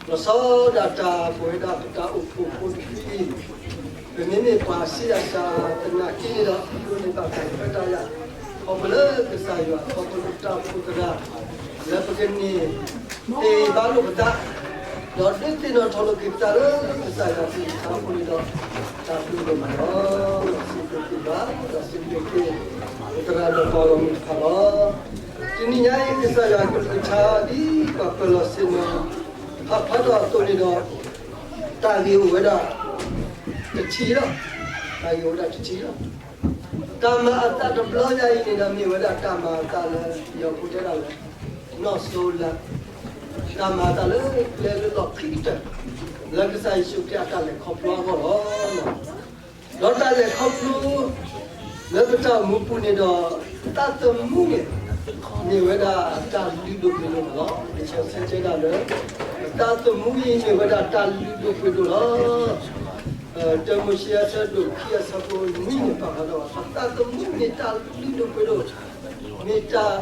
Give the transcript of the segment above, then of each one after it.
လီၤဆီဒၣ်တၢ်ပဝဲဒၣ်ပတၢ်အိၣ်ဖှိၣ်ဖိတဖုအံၤ, ပမ့မ့ၢ်ပှၤဆံးအသးသနာ်က့န့ၣ်ဒီး ဒိးန့ၢ်ဘၣ်တၢ်ခွဲးတၢ်ယာ် ခီဖျိလၢကစၢ်ယွၤ ခီဖျိလၢတၢ်အိၣ်ဖှိၣ်သရၣ် လၢပကန့ၢ်သ့ဘါလိာ်ပသး ဒီးဒုးသ့ၣ်နီၣ်ထီၣ်လိာ်က့ၤပသးလၢကစၢ်ယွၤအကလုၢ်ကထါအဃိန့ၣ်ဒီး တၢ်ဘျုးဒိၣ်မးလီၤ. စံးဘျုးက့ၤယွၤ ဒီးစံးဘျုးက့ၤ ပသရၣ်ဒီးပှၤဂီၢ်မုၢ်တဖၣ်လီၤ. တနံၤညါအံၤ ကစၢ်ယွၤအကလုၢ်ကထါ ဒ်ပှၤပၢၤလီၢ်ဆ့ၣ်နီၤ ဖးဖျါထီၣ်အသိးန့ၣ်ဒီး တၢ်ဂ့ၢ်အိၣ်ဝဲဒၣ်တထံၣ်လီၤ. တၢ်ဂ့ၢ်အိၣ်ဝဲဒၣ်တထံၣ်လီၤ. တၢ်မၤအသးတဘျီညါအံၤန့ၣ်ဒီး မ့ၢ်ဝဲဒၣ်တၢ်မၤအသးလၢ ယီၤဖိတဲဒၣ်လၢ နီၣ်စိၤလၢ် တၢ်မၤအသးလၢကျဲလၢလီၢ်ခံကတၢၢ် လၢကစၢ်ယ့ၣ်ၡူးခရံာ်အတၢ်လဲၤခီဖျိအဂီၢ်လီၤ. ဒီးတၢ်လဲၤခီဖျိ လၢပတၢ်အိၣ်မူပူၤန့ၣ်ဒီး သးသမူန့ၣ် မ့ၢ်ဝဲဒၣ်တၢ်လုၢ်ဒိၣ်ပှ့ၤဒိၣ်မးလီၤ. လံာ်စီဆှံတဲဒၣ်လၢ သးသမူအံၤမ့ၢ်ဝဲဒၣ်တၢ်လုၢ်ဒိၣ်ပှ့ၤဒိၣ်လီၤ. တၢမိၤၡ့အဆၢဒိၣ်ခံအဆၢဖိနွံန့ၣ် ပာ်ဖျါထီၣ်ဘၣ် သးသမူမ့ၢ်တၢ်လုၢ်ဒိၣ်ပှ့ၤဒိၣ်, မ့ၢ်တၢ်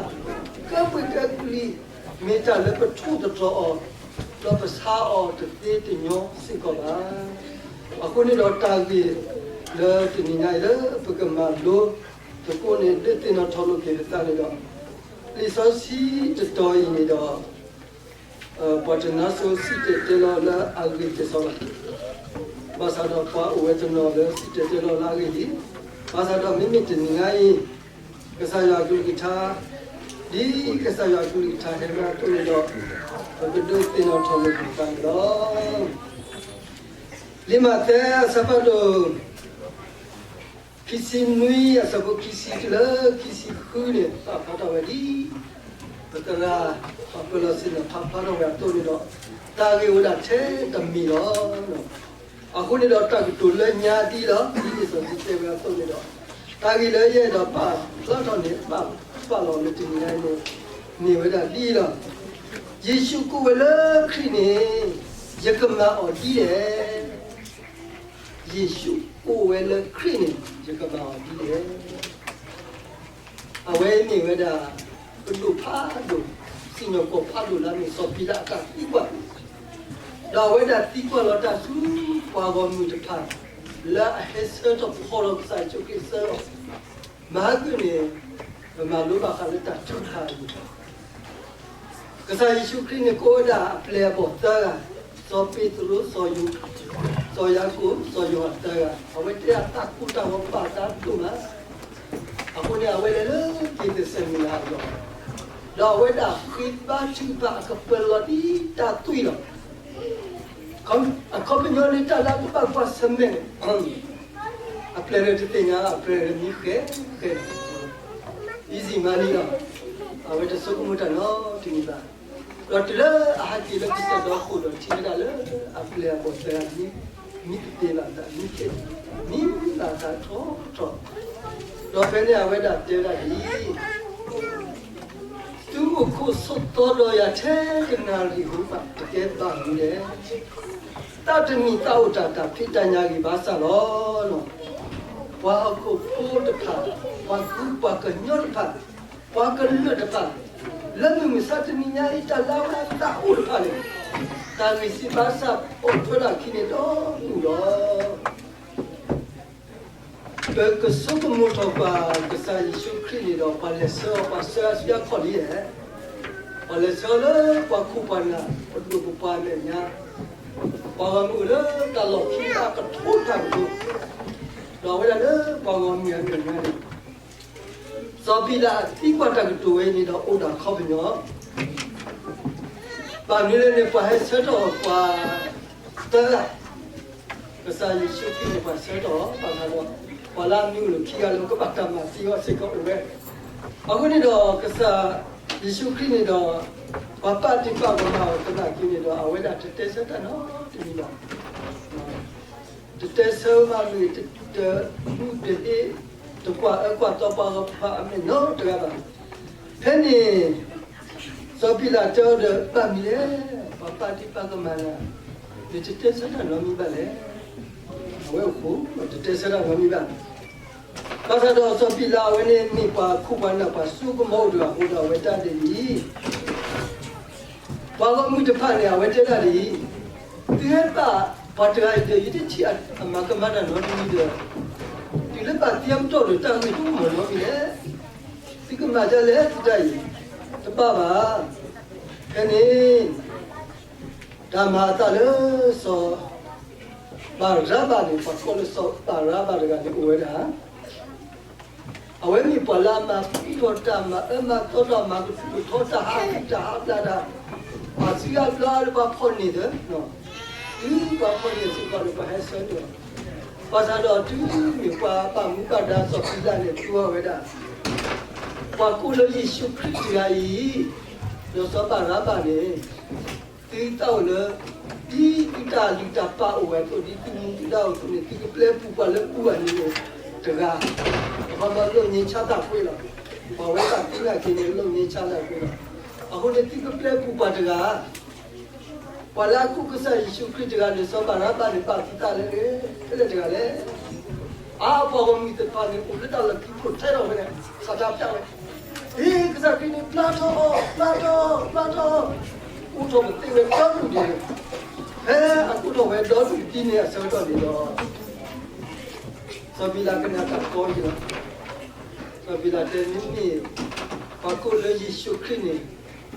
ကဲပှ့ၤကဲပျံၤ မ့ၢ်တၢ်လၢပထိၣ်သတြီၤအီၤ, ဒီးပဆါအီၤတသ့တညီစ့ၢ်ကီးဘၣ်. အဃိန့ၣ်ဒီးတၢ်ဂ့ၢ်လၢတနံၤညါအံၤလၢပကမၤလိသကိးန့ၣ် ဒုးသ့ၣ်နီၣ်ထီၣ်လိာ်က့ၤပသးန့ၣ်ဒီး လံာ်စီဆှံတတီၤအံၤန့ၣ်ဒီး ပှၤတနီၤစံၣ်တဲၤတဲလီၤလၢအဂ့ၢ်တစီဘၣ်. ဘၣ်ဆၣ်ဒီးပှၤအိၣ်ဝဲတနီၤလၢစံၣ်တဲၤတဲလီၤလၢအဂ့ၢ်လံ. ဘၣ်ဆၣ်ဒီးမ့မ့ၢ်တနံၤညါအံၤ ကစၢ်ယွၤအကလုၢ်ကထါ ဒ်ကစၢ်ယွၤအကလုၢ်ကထါဟဲလၢအသိးန့ၣ်ဒီး ပကဒုးသ့ၣ်နီၣ်ထီၣ်လိာ်က့ၤပသးန့ၣ်လီၤ. လံာ်မးသဲအဆၢဖးဒိၣ် ခံဆံနွံအဆၢဖိခံဆံတုၤလၢခံဆံဃုန့ၣ် ပာ်ဖျါထီၣ်ဝဲဒ် ပသရၣ် ပှၤပၢၤလီၢ်ဆ့ၣ်နီၤဖးဖျါထီၣ်ဝဲအသိးန့ၣ်ဒီး တၢ်ဂ့ၢ်အိၣ်ဝဲဒၣ်ထဲတမံၤလီၤ. အဃိန့ၣ်ဒီးတၢ်ကတိၤလၢညါဒ်လီၤ ဒ်လံာ်စီဆှံတဲဝဲအသိးန့ၣ်ဒီး တၢ်ဂ့ၢ်လၢယအဲၣ်ဒိးပာ်ဖျါထီၣ်န့ၣ် ပာ်ဖျါလီၤလၢတနံၤညါအံၤန့ၣ် မ့ၢ်ဝဲဒၣ်ဒ်အံၤလီၤ. ယ့ၣ်ၡူးကိးဝဲလၢခရံာ်န့ၣ် ယကမၤအီၤဒ်လဲၣ်. ယ့ၣ်ၡူးကိးဝဲလၢခရံာ်န့ၣ် ယကမၤအီၤဒ်လဲၣ်. အဝဲမ့ၢ်ဝဲဒၣ် ပဒိၣ်ဖးဒိၣ် စံၣ်ညီၣ်ကွီၢ်ဖးဒိၣ်လၢအမ့ၢ်စီၤပံၤလးအတၢ်သံကွၢ်, ဒီးအဝဲဒၣ်သံကွၢ်လီၤတၢ်ဆူပှၤဂီၢ်မုၢ်တဖၣ် လၢအဟဲဆၢထၢၣ်ဖီၣ်လီၤကစၢ်ယ့ၣ်ၡူးခရံာ်အဆၢအီၤ, မၤဟါကၢၣ်န့ၣ် ပမၤလိဘၣ်ဃးလၢတၢ်ထုကဖၣ်အံၤ ကစၢ်ယ့ၣ်ၡူးခရံာ်န့ၣ်ကိးဝဲဒၣ်အပျဲၢ်အဘီၣ်သၢဂၤ, စီၤပ့းတရူး, စီၤယိၤ, စီၤယၤကိာ်, စီၤယိၤဟၣ်သၢဂၤ, အဝဲတဲအတၢ်ကိၢ်တၢ်ဂီၤဘၣ်သးဒိၣ်မး, အဃိန့ၣ် အဝဲလဲၤလၢက့ၤသ့းစၤလနံအလီၢ်, ဒီးအဝဲဒၣ်ဃ့ဘါထုကဖၣ်အကပၢၤလီၤဒ်တၢ်သွံၣ်လီၤ. အခီပညီန့ၣ် တၢ်လၢအကဘၣ်ကွၢ်ဆၢၣ်မဲာ်န့ၣ် အပျဲၢ်တသ့ၣ်ညါ အပျဲၢ်မံဃဲဃဲ easy money လီၤ. အဝဲတဆိကမိၣ်တၢ်နီတမံၤဘၣ်. ဒီးတုၤလၢအဟဲက့ၤလၢကစၢၢ်ဒီခိၣ်ဒီးထံၣ်ဝဲဒၣ်လၢအပျဲၢ်အဘီၣ်သၢဂၤ မံတသ့ဘၣ်သး မံခဲ မံဘၣ်သးထီထီၣ်, ဒီးဖဲန့ၣ်အဝဲဒၣ်တဲဝဲဒၣ်ဒ်အံၤ, သုအိၣ်ခိးဆိးသီဒီးယၤထဲတနၣ်ရံၣ်ဧိၤဘၣ် တကဲဘၣ်မနုၤလဲၣ်. သးတမံၤသးအိၣ်တၢ်တၢ်ဖံးတၢ်ညၣ်ဂ့ၤဘၣ်ဆၣ်လီၤ. ပှၤဟီၣ်ခိၣ်ဖိတဖၣ်, ပှၤကူပှၤကညီတဖၣ်, ပှၤကလုာ်တဖၣ်, လၢမုၢ်မဆါတနံၤညါအံၤ တၢ်လၢအဝဲသးအိၣ်တဖၣ်န့ၣ်, တၢ်ဂံၢ်စၢ်ဘါစၢ်အိၣ်ထွဲဒၣ်အခံန့ၣ်ဒီဒူၣ်လီၤ. ပကဆိကမိၣ်ထီၣ်ပှၤကစၢ်ယ့ၣ်ၡူးခရံာ်န့ၣ်ဒီး ပှၤလဲၤဆှၢအီၤ ပှၤဆှၢအါစုအါခီၣ်လံဧါ. ပှၤလဲၤဆှၢအီၤလၢပှၤခိၣ်ပှၤနၢ် ပဒိၣ်ပပှၢ်အမဲာ်ညါ, ပှၤဂီၢ်မုၢ်အိၣ်လၢတၢ်လီၢ်ခံလၢအကထိတဖၣ်ကဒိၣ်, ဒီးအဝဲဒၣ်လၢပှၤဂီၢ်မုၢ်အမဲာ်ညါန့ၣ် စီၤပံၤလးအသံကွၢ်တၢ်ကတိၤဝဲအံၤန့ၣ်ဒီးအိၣ်ဒီးအခီပညီ, ဘၣ်မနုၤလဲၣ်န့ၣ် ပှၤဟဲဆၢထၢၣ်အီၤပှၤသၢဂၤ, ကစၢ်ယ့ၣ်ၡူးခရံာ်န့ၣ် ပှၤဆၢထၢၣ်အီၤ ဘၣ်ဆၣ်ဒီး ပှၤလၢအမံၤအိၣ်လၢခံဂၤလၢကဘၣ်တၢ်မၤသံအီၤစ့ၢ်ကီးအိၣ်ဝဲ, အဃိန့ၣ်ဒီး ကစၢ်ယ့ၣ်ၡူးခရံာ်န့ၣ်ဒီး ပှၤပာ်တံာ်ပာ်ကမၣ်အီၤသနာ်က့န့ၣ်ဒီး အဝဲဒၣ်တတဲဆၢတၢ်နီတမံၤဘၣ်. တတဲဆၢဘၣ်မ့ၢ် တမူတဟ့ၣ် တကွၢ်အၢကွၢ်သီပှၤဂီၢ်မုၢ်အမဲာ်နီတဂၤဘၣ်. ဖဲန့ၣ် စီၤပံၤလးတဲအီၤဒီး ဘၣ်မနုၤလဲၣ် ပှၤပာ်တံာ်ပာ်ကမၣ်နၤ နတတဲဆၢတၢ်နီတမံၤဘၣ်လဲၣ်. အဝဲအိၣ်ဃိ တတဲဆၢတၢ်နီတမံၤဘၣ်. ဘၣ်ဆၣ်ဒီးစီၤပံၤလးအဝဲန့ၣ်မ့ၢ်ပှၤခိၣ်ပှၤနၢ်ပှၤစိကမီၤအိၣ်ဒီးအဃိဒီး အဝဲတဲဒ်အံၤ ပှၤဂီၢ်မုၢ်တဖၣ်န့ၣ် အဝဲတဲဒၣ်ဒ်အံၤ, သုဟဲဘၣ်ပှၤတဂၤအံၤဒီး ယတထံၣ်အမၤကမၣ်တၢ်နီတမံၤဒီး, တုၤလၢပှၤသံအပတီၢ်ဒီး တၢ်ဂ့ၢ်တအိၣ်မၤနီတမံၤလဲၣ်. သုကမၤဒ်လဲၣ်သုတၢ်အံၤ, တဘၣ်ဘၣ်. ဖဲန့ၣ် တၢ်မၤအသးလၢစီၤ ဘၤရဘၤန့ၣ်, ပှၤကိးလၢစီၤဘၤရဘၤတဂၤန့ၣ် အိၣ်ဝဲဒၣ် အဝဲမ့ၢ်ပှၤလၢအမၤသံထီၣ်တၢ်, မၤအၢမၤသီထီၣ်, မၤကထူၣ်ကထီတၢ်, ဟးဂူာ်တၢ်ဟးဘျါတၢ်, ပှၤစံးအဘျါလၢပှၤဖီၣ်န့ၢ်သၢ, တုၤပှၤဖီၣ်န့ၢ်စ့ၢ်ကီးဒီး ပှၤဟဲဆှၢန့ၢ်အီၤ, ဘၣ်ဆၣ်ဒီးတုၤမ့ၢ်ပှၤဘၣ်မူဘၣ်ဒါစီၤပံၤလးန့ၣ် သူအီၤဝဲဒၣ်, ပှၤကိးလၢယ့ၣ်ၡူးခရံာ်တဂၤအံၤ, ဒီးစီၤဘၤရဘၤန့ၣ် သုသးအိၣ်လၢ ဒ်သုတၢ်လုၢ်တၢ်ပာ်အိၣ်ဝဲအသိး, ဒ်သုမူသုဒါအိၣ်အသိးန့ၣ် သုကပျဲပူၤပှၤလၢအပူၤအနံၤန့ၣ်တဂၤ, အခီပညီ လုပ်ငင်းချတၢ်ခွဲလီၤ. ပှၤဝဲသ့ၣ်သံနာ်က့န့ၣ် လုပ်ငင်းချတၢ်ခွဲလီၤ. အဃိန့ၣ် သုကပျဲပူၤပှၤတဂၤ, ပှၤလၢအကိးကစၢ်ယ့ၣ်ၡူးခရံာ်တဂၤန့ၣ် စီၤဘၤရဘၤန့ၣ် ဘၣ်သုသးလၢ ဖဲလဲၣ်တဂၤလဲၣ်. အါ ပှၤဂီၢ်မုၢ်တဖၣ်န့ၣ် အိၣ်လၢတၢ်လီၢ်ခံခိၣ်ထဲထီၣ်ဝဲန့ၣ် စးထီၣ်ဖျါဝဲ, ဟ့ ကစၢ်ခရံာ်န့ၣ် ပျၢ်ထီၣ်, ပျၢ်ထီၣ်, ပျၢ်ထီၣ်, အိၣ်ထီၣ်ပသ့ဝဲဒီဒူၣ်ဒံး, ဖဲအအိၣ်ထီၣ်ဝဲဒီဒူၣ်ဒ်န့ၣ် အဆၢကတီၢ်န့ၣ်ဒီး စီၤပံၤလးကနၣ်တၢ်ကီက့ၤလီၤ. စီၤပံၤလးတဲ မ့မ့ၢ် ပှၤကိးလၢယ့ၣ်ၡူးခရံာ်န့ၣ်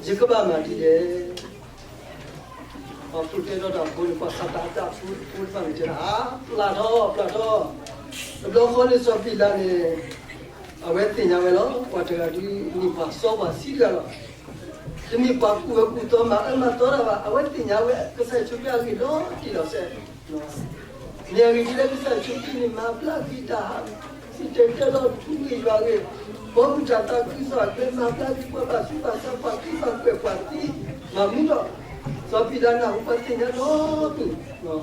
ယကဘၣ်မၤဒ်လဲၣ်. ပှၤဖုတဲထီၣ်တၢ်ဖိန့ၣ် ပှၤဆးတၢ်အတၢ်ဖိတဖိတဖၣ်န့ၣ်တဲဒၣ် အါ ပျၢ်ထီၣ် ပျၢ်ထီၣ်. တဘျီဃီန့ၣ် စီၤပံၤလးန့ၣ် အဝဲသ့ၣ်ညါဝဲလီၤ. ပှၤတဂၤဒ်မ့ၢ်ပှၤစီပှၤဆှံတဂၤလီၤ. တမ့ၢ်ပှၤကူၣ်ဝဲကူၣ်သီမၤအၢမၤသီတၢ်ဘၣ်. အဝဲသ့ၣ်ညါဝဲ ကစၢ်ယ့ၣ်ၡူးခရံာ်အဂ့ၢ်လီၤတံၢ်လီၤဆဲး မ့ၢ်အဂ့ၢ်ဒ်လဲၣ် ကစၢ်ယ့ၣ်ၡူးခရံာ်န့ၣ် မၤဘျါက့ၤတၢ်ဟး စံၣ်တဲၤတဲလီၤထူဂ့ၢ်ယွၤဂ့ၢ်, ဘီမုၢ်တၢ်သးခုကစီၣ်အကျဲ မၤဘျါက့ၤပှၤဘၣ်ဆူးဘၣ်ဆါ ပှၤခံပှၤကွဲးပှၤသံ မၤမူထီၣ်, စီၤပံၤလးနၢ်ဟူ ပှၤသ့ၣ်ညါဒီဒူၣ်,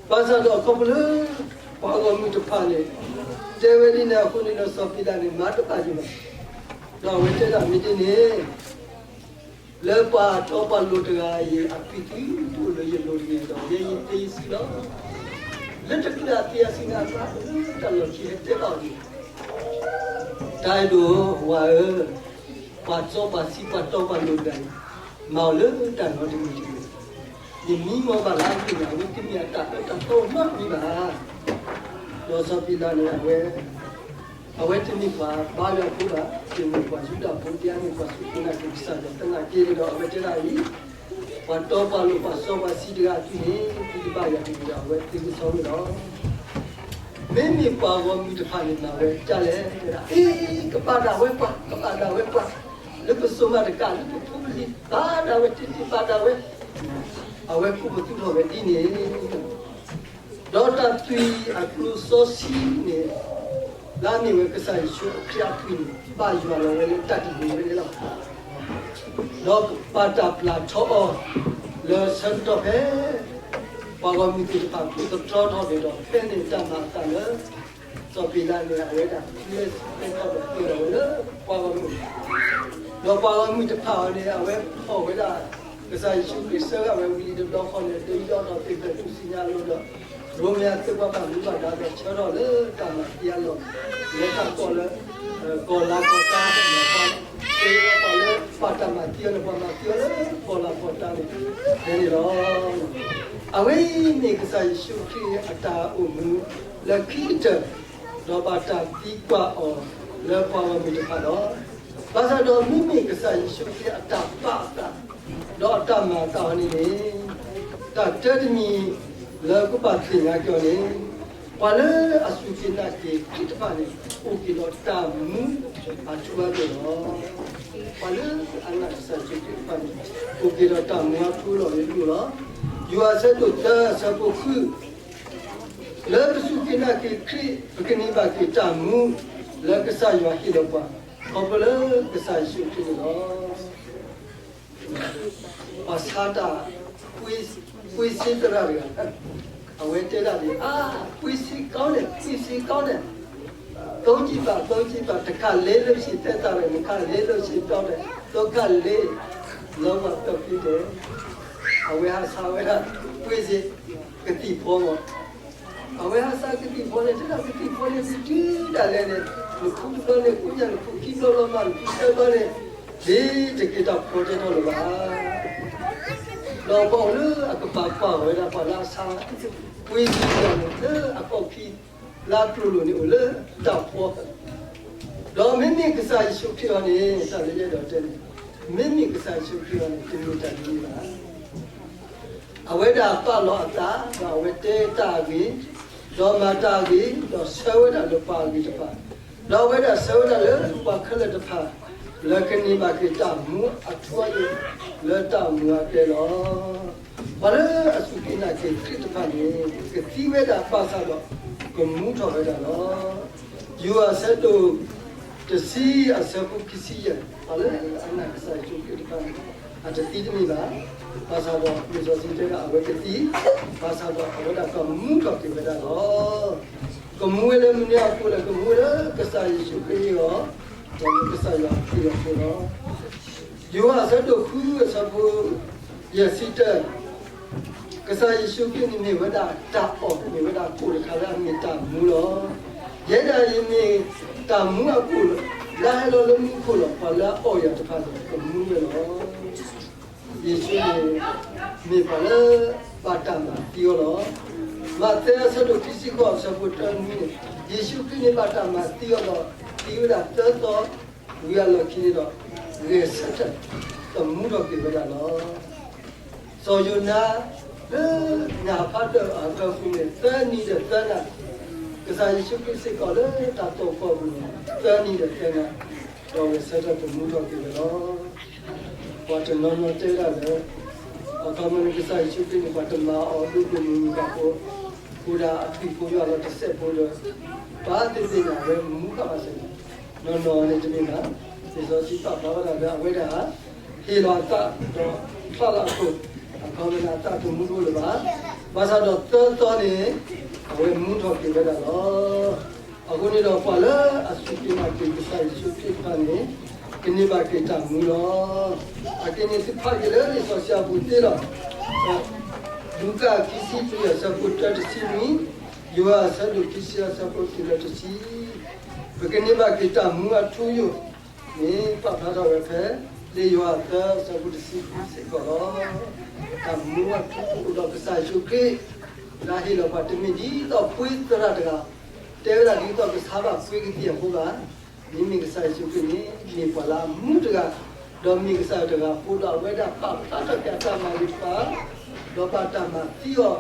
ဘၣ်ဆၣ်ဒီးခီဖျိလၢ ပှၤဂီၢ်မုၢ်တဖၣ်န့ၣ် တဲဝဲဒ်န့ၣ်အဃိန့ၣ်ဒီး စီၤပံၤလးန့ၣ် မၤတဘၣ်ယံၤဘၣ်, ဒီးအဝဲတဲဒၣ်မ့ၢ်ဒ်န့ၣ် လၢပှၤတီပှၤလိၤတဂၤအံၤ အသွံၣ်သုတအိၣ်လၢယလိၤတဂ့ၤဒီး ယဲယသ့ယစုလီၤ. လၢတချုးအသ့အစုန့ၣ် အသးလၢတၢ်လီၢ်ခံဟဲတဲဘၣ်အီၤန့ၣ်, တၢ်အဲၣ်ဒိးဝၤဧၢ, ပှၤစီပှၤဆှံပှၤတီပှၤလိၤတဂၤအံၤ မၤအီၤလၢတၢ်နီတမံၤတဂ့ၤ. ယမံမီၢ်ဘၣ်လၢအဂ့ၢ်န့ၣ် အဝဲတမ့ၢ်အတၢ်အၢတၢ်သီနီတမံၤဘၣ်. ဒီးစီၤပံၤလးန့ၣ် အဝဲ အဝဲတမ့ၢ်ပှၤဘါယွၤဖိဘၣ်, တမ့ၢ်ပှၤယူဒၤဖိ ဒ်အမ့ၢ်ပှၤစူၢ်က့ၤနာ်က့ၤကစၢ်ယွၤသနာ်က့န့ၣ်ဒီး အဝဲတဲဒၣ်အံၤ, ပှၤတီပှၤလိၤပှၤစီပှၤဆှံတဂၤအသွံၣ်န့ၣ် သုတဘၣ်ယွၤတဂ့ၤဒီး အဝဲသ့ကဆီဝဲလီၤ. မ့မ့ၢ်ပှၤဂီၢ်မုၢ်တဖၣ်န့ၣ် မၤဝဲဒ်လဲၣ်, တဲဒၣ် အ့ ကဘၣ်ဒၣ်ဝဲပှၤ, ကဘၣ်ဒၣ်ဝဲပှၤ, လၢပစိၤမးတကး လၢပဖိပလံၤ ဘၣ်ဒၣ်ဝဲတ့တ့ ဘၣ်ဒၣ်ဝဲ, အဝဲကိးပသူထီၣ်ဝဲဒ်န့ၣ် ဒီးတၢ်သွံၣ်အကျိၤစီဆှံန့ၣ် လၢအမ့ၢ်ဝဲကစၢ်ယ့ၣ်ၡူးအခ့အသွံၣ်န့ၣ် ဘၣ်ယွၤလီၤဝဲလၢတၢ်တမံၤဝဲန့ၣ်လီၤ. ဒီးပာ်တၢ်ပျၢ်ထီအီၤ လၢဆၢကတီၢ်ဖဲ ပှၤဂီၢ်မုၢ်သ့ၣ်တဖၣ်ကိးသတြီထီၣ်န့ၣ်ဒီး ဖဲန့ၣ်တၢ်မၤအသးလၢ စီၤပ့းလးန့ၣ် အဝဲဒၣ် လၢဆၢကတီၢ်ဒီး ပှဲၤထီၣ်ဝဲလၢပှၤဂီၢ်မုၢ်, ဒီးပှၤဂီၢ်မုၢ်တဖၣ်အံၤန့ၣ် အဝဲဖီၣ်ဝဲဒၣ် ကစၢ်ယ့ၣ်ၡူးခရံာ်ဆှၢဂၤဝဲဝံၤလံတဘျီဃီန့ၣ် ဒုးယီၣ်ထီၣ်သ့ၣ်ဖျၢၣ်ထူၣ်စုညါအလိၤဒီး ရိမ့ၤအသုးပှၤဘၣ်မူဘၣ်ဒါဒီး ဆှၢထီၣ်လၢတၢ်မၤသံအလီၢ်, လဲၤတၢ်ကီၢ်လၢ ကီၢ်လၤကီၢ်တၢ်, ပှၤလၢပှၤတၢ်မၤသံအီၤန့ၣ် ပှၤမၤသံအီၤလၢကီၢ်လၤကီၢ်တၢ်န့ၣ် ဖဲန့ၣ်လီၤ. အဝဲအံၤမ့ၢ်ကစၢ်ယ့ၣ်ၡူးခရံာ်အတၢ်အိၣ်မူလၢခံကတၢၢ်, ဒီးဘၣ်တၢ်သံကွၢ်အီၤလၢပှၤဂီၢ်မုၢ်တဖၣ်လီၤ. ဘၣ်ဆၣ်ဒီးမ့မ့ၢ်ကစၢ်ယ့ၣ်ၡူးခရံာ်အတၢ်ပာ်အသး ဒီးအတၢ်မၤအသးအီၤန့ၣ်န့ၣ်, တၢ်တၢတမံၤလၢကဘၣ်သ့ၣ်ညါက့ၤအီၤန့ၣ်, ပှၤလၢအစူၢ်က့ၤနာ်က့ၤခရံာ်တဖၣ်န့ၣ် အိၣ်က့ၤဒီးတၢ်မူအထူအယိာ်လီၤ. ပှၤလၢအနာ်ကစၢ်ယ့ၣ်ၡူးခရံာ်တဖၣ်န့ၣ် အိၣ်က့ၤဒီးတၢ်မူအထူအယိာ်လီၤ. ယိၤဟၣ်အဆၢဒိၣ်သၢအဆၢဖိဃု, လၢပစူၢ်က့ၤနာ်က့ၤခရံာ် ပကန့ၢ်ဘၣ်က့ၤတၢ်မူလၢကစၢ်ယွၤဟ့ၣ်လီၤပှၤ ခီဖျိလၢကစၢ်ယ့ၣ်ၡူးခရံာ်န့ၣ်လီၤ. ပှၤဆါတၢ် ပှ့ၤစ့သရၣ်တဂၤ အဝဲတဲဒၣ်န့ၣ် အါ ပှ့ၤစ့ကောင်းတယ်, ပှ့ၤစ့ကောင်းတယ်, သုံးကျပ်ပါ, သုံးကျပ်ပါ, တစ်ခါလဲလို့ရှိရင် သက်သာတယ်, နှစ်ခါလဲလို့ရှိရင် ပြောင်းတယ်, သုံးခါလဲ, လုံးဝပျောက်ကင်းတယ်. အဝဲဟးဆါဝဲဒၣ် ပှ့ၤစ့ ကသံၣ်ဖိမး အဝဲဟးဆါကသံၣ်ဖိန့ၣ် တဲဒၣ်ကသံၣ်ဖိန့ၣ် သုတုၤဒၣ်လဲာ်န့ၣ် နဖှူတဘျီန့ၣ် အိၣ်ညါနဖှူခံဘျီဘျီမး နဖှူသၢဘျီန့ၣ် ဒ်တက့ၤတၢ်ဖှီတဲထီၣ်လၢၤဘၣ်. ဒီးပှၤအိၣ်လၢအကပၤကွၢ်ဝဲဒၣ်ပှၤလၢအဆါ ပှ့ၤကံၢ်တဂၤန့ၣ် လၢအကီၢ်ခံ လၢအကျိၤလိၤန့ၣ်အိၣ်လၢတၢ်ဖှီၣ် ဒီးမ့မ့ၢ်ကစၢ်ယ့ၣ်ၡူးခရံာ်အံၤန့ၣ် တၢ်လၢယအဲၣ်ဒိးတဲန့ၣ် မ့မ့ၢ်ကစၢ်ယ့ၣ်ၡူးခရံာ်အံၤန့ၣ် တမ့ၢ်တၢ်ဒ်န့ၣ်ဘၣ်. အဝဲဒၣ်ပာ်လီၤအသး ဒီးအဝဲတဲတၢ်အဂ့ၢ်, ဒီးမၤတၢ်အဂ့ၢ်, ဒီးဆၢဝဲဒၣ်လၢပှၤအဂ့ၤတဖၣ်, ဒီးအဝဲဒၣ်ဆၢဝဲဒၣ်လၢပှၤခဲလၢာ်တဖၣ် လၢကန့ၢ်ဘၣ်က့ၤတၢ်မူအထူအယိာ် လၢတၢ်မူအကျဲလီၤ. ပှၤလၢအစူၢ်က့ၤနာ်က့ၤခရံာ်တဖၣ်န့ၣ် ကသံဝဲဒၣ်ဘၣ်ဆၣ်ဒီး ကမူထီၣ်ဝဲဒၣ်လီၤ. ယိၤဟၣ်အဆၢဒိၣ် တဆံအဆၢဖိခံဆံယဲၢ် ပှၤလၢအနာ်ကစၢ်ယ့ၣ်ၡူးခရံာ်တဖၣ်န့ၣ် အတသံတမံၤဘၣ်. ဘၣ်ဆၣ်ဒီးလံာ်စီဆှံတဲဒၣ်အဝဲကသံ, ဘၣ်ဆၣ်ဒီးအဝဲဒၣ်ကမူထီၣ်က့ၤဝဲဒၣ်လီၤ. ကမူဝဲလၢမနုၤအဃိလဲၣ်, ကမူဝဲလၢကစၢ်ယ့ၣ်ၡူးခရံာ်အဂီၢ်, ဒီးလၢကစၢ်ယွၤအဃိလီၤ. ယိၤဟၣ်အဆၢဒိၣ်ဃုအဆၢဖိ ယဲၢ်ဆံတၢ ကစၢ်ယ့ၣ်ၡူးခရံာ်န့ၣ်မ့ၢ်ဝဲဒၣ်တၢ်အီၣ်, မ့ၢ်ဝဲဒၣ်ကိၣ်တခါလၢအမ့ၢ်တၢ်မူလီၤ. ယဲဒၣ်အံၤမ့ၢ်တၢ်မူအကိၣ်လီၤ. လၢဟဲလီၤလၢမူခိၣ်လီၤ. ပှၤလၢအအီၣ်ယၤတဖၣ်န့ၣ် ကမူဝဲလီၤ. ယ့ၣ်ၡူးန့ၣ် မ့ၢ်ပှၤလၢဘၣ်တၢ်မၤသံအီၤလီၤ. မးသဲအဆၢဒိၣ်ခံဆံဃိးအဆၢဖိတၢနွံန့ၣ် ယ့ၣ်ၡူးခရံာ်န့ၣ်ဘၣ်တၢ်မၤသံအီၤဒီး သံဝဲဒၣ်သၢသီ ဝံၤအလီၢ်ခံန့ၣ်ဒီး ဂဲၤဆၢထၢၣ် ကမူထီၣ်က့ၤဝဲဒၣ်လီၤ. စီၤယိၤနါ လၢနၢ်ဖးဒိၣ်အကီၢ်ပူၤန့ၣ် သၢနံၤဒီးသၢနၤ, ကစၢ်ယ့ၣ်ၡူးခရံာ်စ့ၢ်ကီးလၢတၢ်တီၢ်ကီၢ်ပူၤန့ၣ် သၢနံၤဒီးသၢနၤ, ဒီးဂဲၤဆၢထၢၣ်ကမူထီၣ်က့ၤဝဲလီၤ. ပှၤတနီၤနီၤတဲဒၣ်လၢ အခီပညီန့ၣ် ကစၢ်ယ့ၣ်ၡူးခရံာ်န့ၣ် ပှၤတမၤအီၤဒိၣ်ဒိၣ်မုၢ်မုၢ်ဘၣ်အဃိ, ဃိဒၣ်အသွံၣ်ဖိယွၤလီၤတစဲးဖိဒီး ပာ်သ့ၣ်သ့ၣ်န့ၣ် အဝဲမူဃာ်ဘၣ်စ့ၢ်ကီး, နီၢ်နီၢ်န့ၣ်တမ့ၢ်ဘၣ်. လံာ်စီဆှံပာ်ဖျါဝဲဒၣ်လၢအဝဲဒၣ် ဟ့ၣ်လီၤအသးဒီးဖျါလီၤအခိၣ်, အခီပညီအသးတမူတအိၣ်လၢၤဘၣ်. ဘၣ်ဆၣ်ဒီးသၢသီန့ၣ် အဝဲမူထီၣ်က့ၤဝဲဒၣ်လီၤ. အဃိန့ၣ်ဒီး ပှၤလၢအစူၢ်က့ၤနာ်က့ၤကစၢ်ယ့ၣ်ၡူးခရံာ်တဖၣ်န့ၣ် ကန့ၢ်ဘၣ်က့ၤတၢ်မူလီၤ. အက့ၤန့ၣ်သုဖးက့ၤလၢလံာ်စီဆှံအပူၤသ့လီၤ. လူၤကၣ်ခံဆံလွံၢ်အဆၢဖိတၢတဆံနွံ, ယိၤဟၣ်အဆၢဒိၣ်ခံဆံအဆၢဖိတုၤလၢတဆံ, ပကန့ၢ်ဘၣ်က့ၤတၢ်မူအထူအယိာ်န့ၣ် ပာ်ဖျါထီၣ်ဝဲဖဲ လံာ်ယိၤဟၣ်သၢအဆၢဖိတဆံဃုစ့ၢ်ကီးလီၤ. တၢ်မူအထူအယိာ်ဒီးကစၢ်ယ့ၣ်ၡူးခရံာ် လၢအဟ့ၣ်လီၤပှၤတမ့ၢ်ဒ်သိးပှ့ၤသရၣ်တဂၤ တဲဝဲဒၣ်ဒ်သိးကဆါဘၣ်ပှ့ၤကသံၣ်အဃိဘၣ်. မ့မ့ၢ်ကစၢ်ယ့ၣ်ၡူးခရံာ်န့ၣ် မ့ၢ်ပှၤလၢအမူတဂၤ, ဒီးမ့ၢ်ကစၢ်ယွၤတဂၤအဃိဒီး အဝဲဒၣ်ပာ်ဖျါထီၣ်က့ၤအတၢ်မၤဂ့ၤတဖၣ်, ဒီးဘၣ်တၢ်မၤသံအီၤ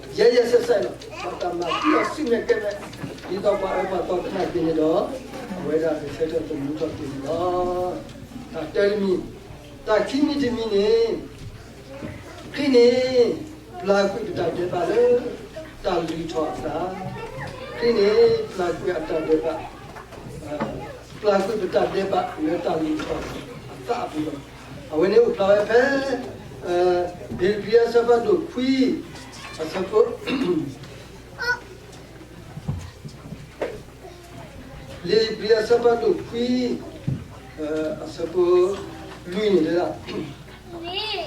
ယဲယဲဆဲးဆဲးလီၤ. ဘၣ်တၢ်မၤသံအီၤဆူမဲာ်ကဲမဲာ်, ဒ်သိးပှၤအၢပှၤသီကနၣ်က့ၤန့ၣ်ဒီး အဝဲဒၣ်ဂဲၤဆၢထၢၣ်သမူထီၣ်က့ၤန့ၣ်လီၤ. တၢ်တမံၤ, တၢ်ခံမံၤတမံၤန့ၣ် ခရံာ်န့ၣ် ပျၢ်ကွံာ်ပတၢ်ဒဲးဘးလၢ တၢ်လုၢ်ထီၣ်အသး, ခရံာ်န့ၣ် ပျၢ်ကွံာ်အတၢ်ဒဲးဘး, ပျၢ်ကွံာ်ပတၢ်ဒဲးဘးလၢတၢ်လုၢ်ထီၣ်အသးအပူၤလီၤ. အဝဲန့ၣ်အိၣ်ဖျါဝဲဖဲ ဧ့ၤဘြံၤအဆၢဖးဒိၣ်ခွံ အဆၢဖိ လံာ်ဧ့ၤဘြံၤအဆၢဖးဒိၣ်ခွံ အဆၢဖိလွံၢ်န့ၣ်တဲဒၣ်,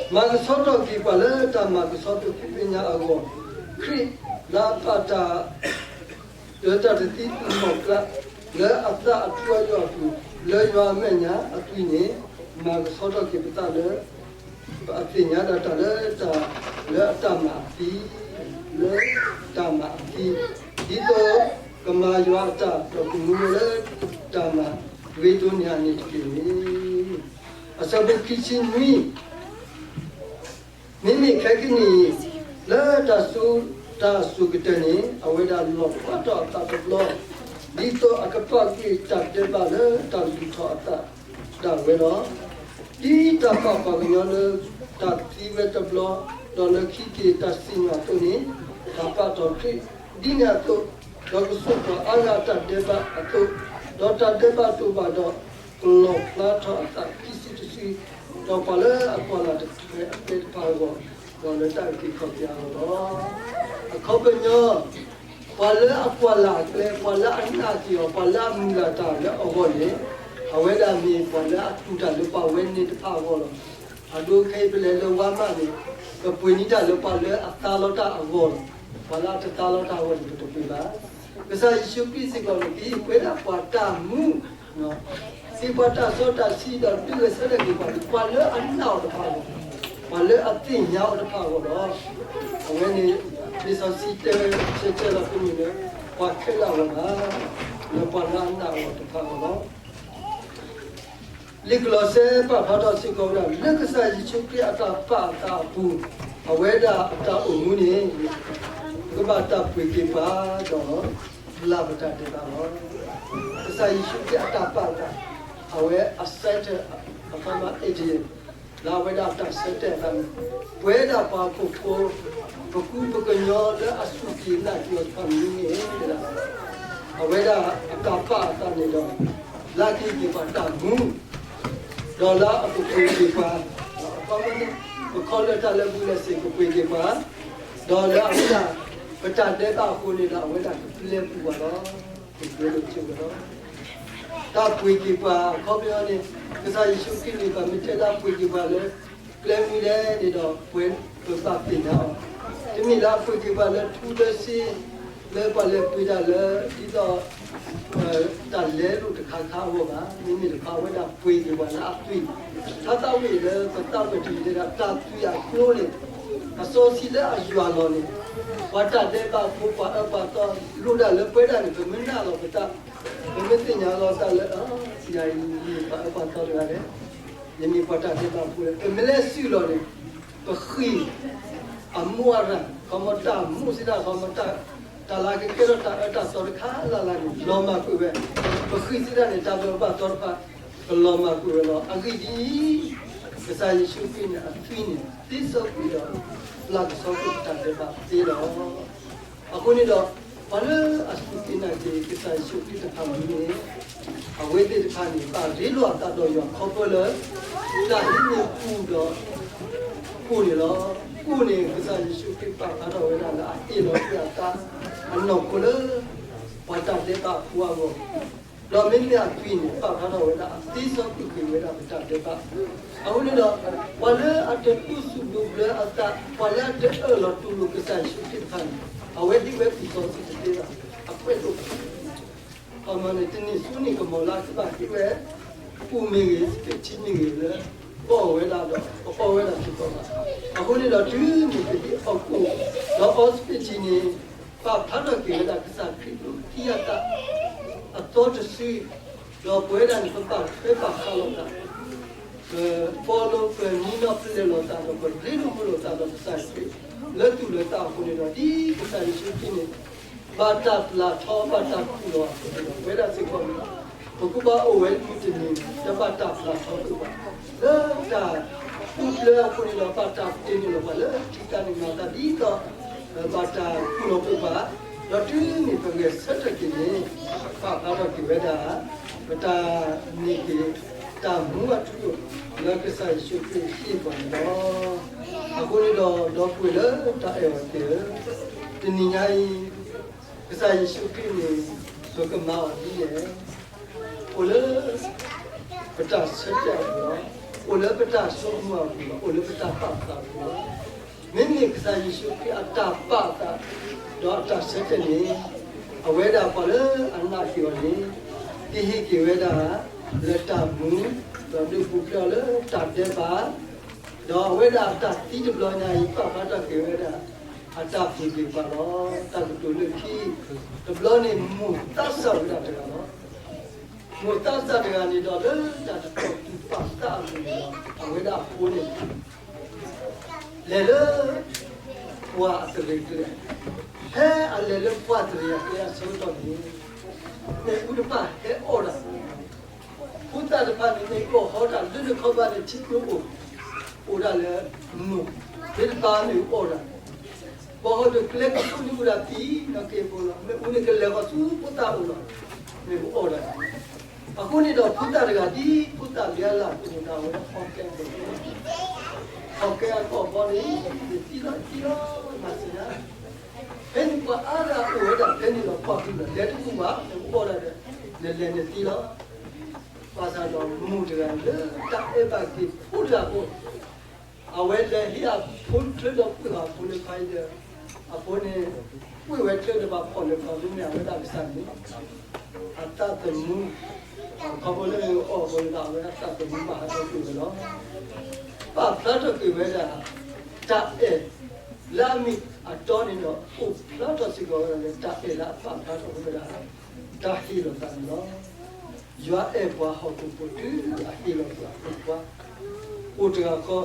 မၤကဆှီထီၣ်က့ၤပှၤလၢတၢ်မၤကဆှီပသးဖဲညါအဂီၢ်, ခရံာ်လၢအပာ်တၢ် လၢတၢ်တသံလီၣ်ကျါ လၢအသးအထူအယိာ်အပူၤ လၢယွၤအမဲာ်ညါအသွံၣ်န့ၣ် မၤကဆှီထီၣ်က့ၤပသးလၢ ပသ့ၣ်ညါဒၣ်တၢ်လၢတၢ် လၢအတၢ်မၤအသံ, လၢတၢ်မၤအသံ, ဒ်သိးကမၤယွၤအတၢ် ဒီးကမူဝဲလၢတၢ်မၤဂ့ၤဒိၣ်န့ၢ်အန့ၣ်တက့ၢ်န့ၣ်, အဆၢဖိခံဆံနွံ မ့မ့ၢ်ခဲကနံၣ်အံၤ လၢတၢ်စူၢ်ကတၢၢ်န့ၣ် အဝဲဒၣ်လီၣ်ဖျါထီၣ်အသးတဘျီ, ဒ်သိးအကပာ်ကွံာ်တၢ်ဒဲးဘးလၢတၢ်လုၢ်ထီၣ်အသးဒၣ်ဝဲလီၤ. ဒ်တၢ်ပာ်ပှၤကညီလၢတၢ်သံဝဲတဘျီ, ဒီးလၢခံက့ၤတၢ်စံၣ်ညီၣ်အသိးန့ၣ်, တၢ်ပာ်ထီၣ်ခရံာ်ဒ်န့ၣ်အသိး, ဒီးကစိာ်ထီၣ်အါဂၤတၢ်ဒဲးဘးအသိး, ဒီးတၢ်ဒဲးဘးတအိၣ်ဘၣ်ဒီး ကလီၣ်ဖျါထီၣ်အသးခံစုတစု, ဒီးပှၤလၢအကွၢ်လၢ်တၢ်အကျဲအကျဲတဖၣ်အဂီၢ်, ဒီးလၢတၢ်အုၣ်က့ၤခီၣ်က့ၤအဂီၢ်လီၤ. အခီပညီ, ပှၤလၢအကွၢ်လၢ်အကျဲ, ပှၤလၢအနာ်က့ၤအီၤ, ပှၤလၢအမုၢ်လၢ်တၢ်လၢအဂီၢ်န့ၣ်, အဝဲဒၣ်မ့ၢ်ပှၤလၢအတူၢ်တၢ်လၢပှၤဝဲန့ၣ်တဖၣ်အဂီၢ်လီၤ. အဒိခဲအံၤပလဲၤလၢဝါမးန့ၣ်, ပပှ့ၤန့ၢ်တၢ်လၢပှၤလၢအသါလီၤတၢ်အဂီၢ်လီၤ. ပှၤလၢအတသါလီၤတၢ်အဂီၢ်န့ၣ် ပတပှ့ၤဘၣ်. ကစၢ်ယ့ၣ်ၡူးခရံာ်စ့ၢ်ကီးန့ၣ် ကဟ့ၣ်ပှဲၤဒၣ်ပှၤတၢ်မူ, ဟ့ၣ်ပှၤတၢ်စီတၢ်ဆှံဒီးဒုးဂဲၤဆၢထၢၣ်က့ၤပှၤန့ၣ် ပှၤလၢအနာ်အီၤတဖၣ်လီၤ. ပှၤလၢအသ့ၣ်ညါအီၤတဖၣ်အဂီၢ်လီၤ. အဝဲန့ၣ် လံာ်စီဆှံတဲဆဲးဆဲးလီၤ ကမ့ၢ်လၢ ပှၤခဲလၢာ်အဂီၢ်ဘၣ်, လၢပှၤလၢအနာ်အီၤတဖၣ်အဂီၢ်လီၤ. လံာ်ကလီးစဲ ပာ်ဖျါထီၣ်စ့ၢ်ကီးဝဲဒၣ် လၢကစၢ်ယ့ၣ်ၡူးခရံာ်အတၢ်ပာ်အသးအပူၤ, အဝဲဒၣ်အတၢ်အိၣ်မူန့ၣ် ကဘၣ်တၢ်ပှ့ၤက့ၤပှၤဒီး လၢပတၢ်ဒဲးဘးလီၤ. ကစၢ်ယ့ၣ်ၡူးခရံာ်အတၢ်ပာ်အသး, အဝဲအ center, အ priority လၢအဝဲဒၣ်အတၢ်ဆၢတဲာ်အသးန့ၣ်, ပဝဲဒၣ်ပှၤဟီၣ်ခိၣ်ဖိ ပကူပကညီလၢအစူၢ်က့ၤနာ်က့ၤအီၤတဖၣ်မ့ၢ်ဂ့ၤ, အဝဲဒၣ်အတၢ်ပာ်အသးန့ၣ်ဒီး လၢအကဟ့ၣ်က့ၤပှၤတၢ်မူ, ဒီးလၢအကပှ့ၤက့ၤပှၤ, အခီပညီန့ၣ် ပခီလၢတၢ်လၢာ်ဘူၣ်လၢာ်စ့ၤကပှ့ၤက့ၤပှၤ, ဒီးလၢအဝဲဒၣ် ပတၢ်ဒဲးဘးအဃိန့ၣ်ဒီး အဝဲဒၣ်ကပျဲပူၤပှၤလီၤ. ကပျဲပူၤပှၤလီၤ. တၢ်ပှ့ၤက့ၤပှၤအခီပညီန့ၣ် ကစၢ်ယ့ၣ်ၡူးခရံာ်န့ၣ် ပမ့ၢ်တဲလၢအပှ့ၤက့ၤပှၤလၢ ကျဲမနုၤလဲၣ်န့ၣ်ဒီး ပဝဲပဘၣ်သ့ၣ်ညါအီၤ, တမ့ၢ်လၢအပှ့ၤက့ၤပှၤလၢထူလၢစ့, လၢပှၤလဲၤပှ့ၤတၢ်လၢ ဒ်သိး တၢ်လဲလိာ်တခါခါအဂီၢ်ဘၣ်. မ့မ့ၢ်တခီအဝဲဒၣ်ပှ့ၤက့ၤပှၤလၢအသွံၣ်, ထါသးဝံၣ်လၢပသးပ့ၤတယုၢ်တဲဒၣ် တၢ်သွံၣ်အကျိန့ၣ် အစီဆှံလၢအယွၤလီၤန့ၣ်, ပှၤတၢ်ဒဲးဘးဖိ ပှၤအၢပှၤသီလိၣ်ဒၣ်လၢပဝဲဒၣ်န့ၣ် ပမ့ၢ်နာ်လီၤပသး, ပမ့ၢ်သ့ၣ်ညါလီၤသးလၢ ယၤအံၤမ့ၢ်ပှၤအၢပှၤသီတဂၤလဲၣ်, ယမ့ၢ်ပှၤတၢ်ဒဲးဘးဖိလဲၣ်, ပမ့ၢ်လဲၤစံၣ်လီၤန့ၣ် ပဃံၢ် အမူအရၣ် ခီမီတၢ်မူစံးတၢ် ခီမီ တၢ်လၢကကဲထီၣ်တၢ်အၢတၢ်သီတခါလၢ်လၢ်န့ၣ် လီၤမၢ်ကွံာ်ဝဲ, ပဃံၢ်စံးတၢ်န့ၣ် တၢ်အၢတၢ်သီတဖၣ် ကလီၤမၢ်ကွံာ်ဝဲလီၤ. အဂ့ၢ်ဒ်အံၤ, ကစၢ်ယ့ၣ်ၡူးခရံာ်န့ၣ် အသွံၣ်န့ၣ် သ့စီကွံာ်ဒီး ပျၢ်ကဆှီကွံာ်ပတၢ်ဒဲးဘးသ့လီၤ. အဃိန့ၣ်ဒီး ပှၤလၢအစူၢ်က့ၤနာ်က့ၤ ကစၢ်ယ့ၣ်ၡူးခရံာ်တဖၣ်မ့ၢ်န့ၣ် အဝဲသ့ၣ်တဖၣ်န့ၣ် ဘၣ်ရ့လိာ်အသးဒီးယွၤခီဖျိလၢ တၢ်ဟံးန့ၢ်ပူၤဒီး ကိၣ်န့ၣ်လီၤ. ကိၣ်န့ၣ် ကစၢ်ယ့ၣ်ၡူးခရံာ်ပာ်ဖျါထီၣ်ဝဲဒၣ်လၢအအ့ၣ်လိာ်ကွံာ်အသး အနီၢ်ခိလၢ ပှၤတၢ်ဒဲးဘးဖိအဂီၢ်, ဒီးမ့မ့ၢ်အသွံၣ်န့ၣ် ပာ်ဖျါထီၣ်ဝဲဒၣ်အသ့စီကွံာ်က့ၤဝဲဒၣ်ပတၢ်ဒဲးဘး. အဃိန့ၣ်ဒီး ပှၤလၢအတတူၢ်စူၣ်ဒိးဘျၢအသး, ပှၤလၢအတအၢၣ်လီၤတူၢ်လိာ်ကစၢ်ယ့ၣ်ၡူးခရံာ်တဖၣ်န့ၣ် အဝဲဟ့ၣ်ဝဲပူၤစီဆှံတသ့ဘၣ်, အကွဲးဒိၣ် ခီမီန့ၣ် တနံၣ်ဆူန့ၣ်ကမီၤလၢအကဘၣ်ဟ့ၣ်ဝဲ ပူၤမ့ၢ်ဂ့ၤ စပံးထံမ့ၢ်ဂ့ၤလၢ ဘီၣ်ဝဲဒၣ်ဒီး ပအီဝဲဒၣ်စ့ၢ်ကီးဘၣ်. အဃိန့ၣ်ဒီး တုၤမ့ၢ်ပဟ့ၣ်အီၣ်ကိၣ် ဒီးအီစပံးထံန့ၣ် ပာ်ဖျါထီၣ်က့ၤဝဲဒၣ်ကစၢ်ခရံာ်ဒိးသံအသး အသီတစု ဒီးပဝဲဒၣ်န့ၣ် ပဘၣ်ထွဲဘၣ်ဃးလိာ်သး ပ follow ပနံၤနီၣ်ဖျဲးလိာ်သးဒီး ပရ့လိာ်မုာ်လိာ်သးဒီးကစၢ်ခရံာ် လၢသူၣ်လၢသးအဃိန့ၣ်ဒီး ဒ်ကစၢ်ယ့ၣ်ၡူးခရံာ်န့ၣ် ဘၣ်တၢ်ပျၢ်ထီ ဘၣ်တၢ်ခူၣ်လီၤအဃိန့ၣ်ဒီး ပဝဲဒၣ်စ့ၢ်ကီးန့ၣ် ပကဘၣ်အိၣ်ဝဲမုၢ်တနံၤ တဘၣ်တၢ်ပျၢ်ထီသ့ဘၣ်. လၢတၢ်ပူၤဖျဲးအဃိန့ၣ်ဒီး ဘၣ်တၢ်တ့န့ၢ်လီၤပှၤလၢထံတၢ်န့ၣ်မၤသးဒ်သိး ဘၣ်တၢ်ခူၣ်လီၤပှၤ ဒီးတုၤမ့ၢ်ပဂဲၤဆၢထၢၣ်က့ၤန့ၣ် ပာ်ဖျါထီၣ်က့ၤဝဲဒၣ် ပတၢ်န့ၢ်က့ၤ တၢ်မူအထူအယိာ် လၢကစၢ်ယ့ၣ်ၡူးခရံာ်ဟ့ၣ်ပှၤန့ၣ်လီၤ. အဃိန့ၣ်ဒီး ဒီပုၢ်ဝဲၢ်လၢတၢ်အဲၣ်အီၤသ့ၣ်ဧၢ, တနံၤညါအံၤ ကစၢ်ယ့ၣ်ၡူးခရံာ်န့ၣ် ပကမၤအီၤဒ်လဲၣ်. အိၣ်လၢ ပတၢ်ဆၢတဲာ်အပူၤလီၤ. အိၣ်လၢပတၢ်ဆိကမိၣ်အပူၤလီၤ. အိၣ်လၢပတၢ်ပာ်သးအပူၤလီၤ. မ့မ့ၢ်ကစၢ်ယ့ၣ်ၡူးခရံာ်အတၢ်ပာ်သး ဒီးအတၢ်ဆၢတဲာ်န့ၣ် အဝဲဒၣ်ပှၤလၢအနာ်က့ၤအီၤန့ၣ် ကဟ့ၣ်က့ၤဝဲဒၣ် လၢတၢ်မူ ဒီးဒုးပူၤဖျဲးအီၤလၢတၢ်ဒဲးဘး ဒီးအဝဲဒၣ်အတၢ်သံတဘျီညါအံၤ ပာ်ဖျါထီၣ်က့ၤဝဲဒၣ် အတၢ်ပှ့ၤက့ၤပှၤလီၤ. တၢ်ကတိၤလၢခံ တဘျီန့ၣ် မိၢ်သးစၢ်ဝဲဒၣ်တဂၤလီၤ. မိၢ်သးစၢ်တဂၤန့ၣ်ဒီး လၢတၢ်တတီၢ်သူၣ်ပာ်သးအပူၤန့ၣ်ဒီး အဝဲဒၣ်အဖိန့ၣ် လဲၤလၢ ပှၢ်အတရံးကျဲ, ဖဲအလဲၤလၢပှၢ်တရံးအကျဲအဆၢကတီၢ်န့ၣ် မ့ၣ်အူတဖၣ်ဟဲအီၣ်တၢ်, ဖိသၣ်တဖၣ်န့ၣ် မ့ၢ်ကီၢ်ဟီတၢ်လၢနခီဘၣ်န့ၣ် ထံကျိအိၣ်, အိၣ်ဒၣ်လၢ မိၢ်သ့ၣ်တဖၣ်မ့ၣ်အူအီၣ်တၢ်, ပှၤဟီၣ်တကျဲကဖိန့ၣ်အိၣ်ဒၣ်ပံၤ နီၢ်က့ဖိလီၤ. မ့ၣ်အူန့ၣ်ကလဲၤဃီၤဆူဖိသၣ်အိၣ်လီၤ. မ့ၣ်အူအီၣ်ဒၣ် အဃိန့ၣ်ဒီး ဖိသၣ်တဂၤဒ်ဖိသၣ်လၢအလၢ်အဃိန့ၣ်ဒီး အဝဲဒၣ်ဟီၣ်ကဲအကီၢ်, ဟီၣ်ကဲအကီၢ်ဘီန့ၣ် နသံလီၤသံလီၤ မၤစၢၤယၤ, ဖဲန့ၣ်ပှၤအါဂၤအိၣ်ဝဲဒၣ်ဖဲန့ၣ်ဒီး ကွၢ်ဖုးဒီး လဲၤတပူၤဘၣ် နအိၣ်ဒၣ်ဒီး နလဲၤနသံလီၤ. ဘၣ်ဆၣ်ဒီးမိၢ်တဂၤလၢတၢ်အဲၣ်ဘၣ်က့ၤဖိတဂၤအဃိ အဝဲလဲၤဟ့ၣ်အဖိချၢဒီးကွံာ်အဖိလၢဖးအံၤဒီး အဖိန့ၣ် ကွံာ်ဝဲချၢဒီးဘၣ်ဖီၣ်လၢပှၤမ့မ့ၢ်အဝဲဒၣ်ကစၢ်န့ၣ် အသးသမူ ခီဖျိလၢအီၣ်အဃိန့ၣ်ဒီး အဝဲဒၣ်သးသမူဘၣ်ဟးထီၣ်ကွံာ်ဝဲလီၤ. ပာ်ဖျါထီၣ်က့ၤဝဲဒၣ် တၢ်အဲၣ်လၢအမ့ၢ်အတီန့ၣ်ဒီး အိၣ်ဖျါထီၣ်စ့ၢ်ကီးဝဲဒၣ်လၢ တၢ်အဲၣ်လၢအပာ်ဖျါထီၣ်ဝဲဒၣ် တၢ်ဟ့ၣ်လီၤသးန့ၣ်လီၤ. ယွၤအဲၣ်ပှၤဟီၣ်ခိၣ်ဖိတုၤအဟ့ၣ်လီၤပှၤအဖိခွါ အိၣ်တဂၤ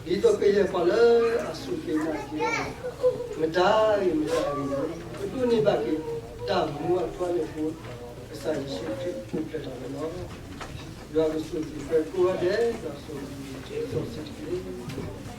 ဃီ, ဒ်သိးကယဲၢ်ပှၤလၢအစူၢ်က့ၤနာ်က့ၤအီၤ မတၤဂ့ၤမတၤဂ့ၤန့ၣ် ပဒိးန့ၢ်ဘၣ်က့ၤ တၢ်မူအထူအယိာ်အဃိ ကစၢ်ယ့ၣ်ၡူးခရံာ်အိၣ်ဖျဲၣ်ထီၣ်ဝဲလီၤ. ယွၤကဆိၣ်ဂ့ၤပှၤကိးဂၤဒဲး, ယွၤဆိၣ်ဂ့ၤသုစ့ၢ်ကီးတက့ၢ်.